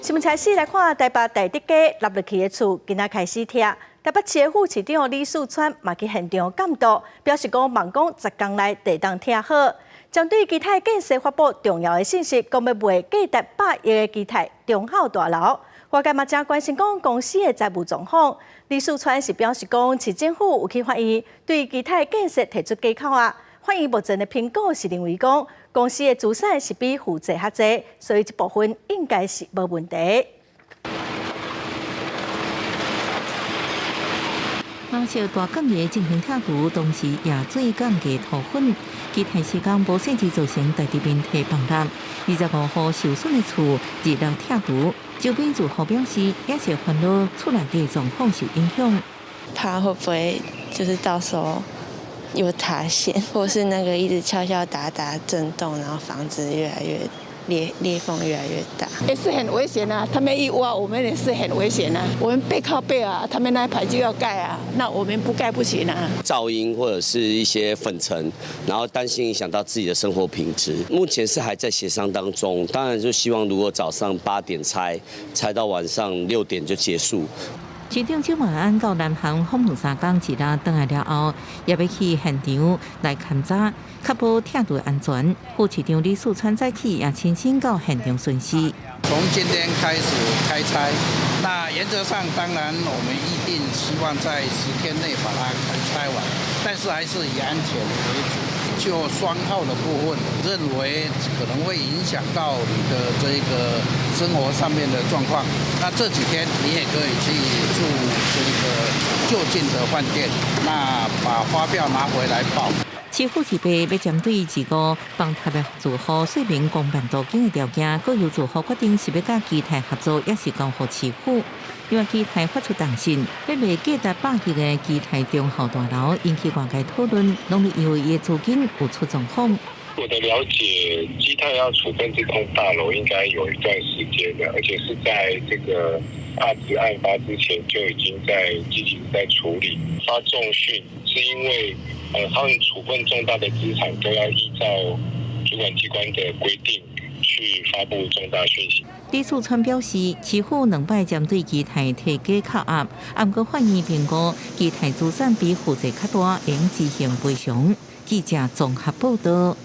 新聞開始來看台北大竹街凹落去的厝，今仔開始拆。台北市的副市長李四川嘛去現場監督，表示講望講10工內會當拆好。針對基泰建設發布重要的信息，講欲賣價值100億的基泰忠孝大樓，外界嘛誠關心講公司的財務狀況。李四川是表示講，市政府有去法院對基泰建設提出假口案，法院目前的評估是認為講公司的資產是比負債較濟，所以這部分應該是無問題。藍色大鋼的進行拆除，同時也做鋼嘅塗粉。基泰施工無細緻造成大地面體崩塌。25號受損的厝日落拆除，周邊住戶表示，也是煩惱厝內底狀況受影響。怕會不會就是到時候又塌陷，或是那個一直敲敲打打震動，然後房子越來越裂縫越來越大。也是很危險啊！他們一挖，我們也是很危險啊！我們背靠背啊，他們那一排就要蓋啊，那我們不蓋不行啊。噪音或者是一些粉塵，然後擔心影響到自己的生活品質。目前是還在協商當中，當然就希望如果早上8點拆，拆到晚上6點就結束。市長蔣萬安到南韓訪問3工，一日轉來了後，也欲去現場來勘查，確保拆除安全。副市長李四川早起也親身到現場巡視。從今天開始開拆，那原則上當然我們一定希望在10天內把它拆完，但是還是以安全為主。就雙號的部分，認為可能會影響到你的這個生活上面的狀況。那這幾天你也可以去住這個就近的飯店，那把發票拿回來報。市府預備欲針對這個崩塌的住戶說明公辦都更的條件，閣由住戶決定是欲佮基泰合作，抑是交予市府。另外，基泰發出重訊，欲賣價值100億的基泰忠孝大樓引起外界討論，攏是因為伊的資金有出狀況。我的了解，基泰要處分這棟大樓應該有一段時間了，而且是在這個大直案發之前就已經在積極在處理。發重訊是因為，他們處分重大的資產都要依照主管機關的規定去發布重大訊息。李四川表示，市府兩擺針對基泰提假口案，毋過法院評估基泰資產比負債較大，應執行賠償。記者綜合報道。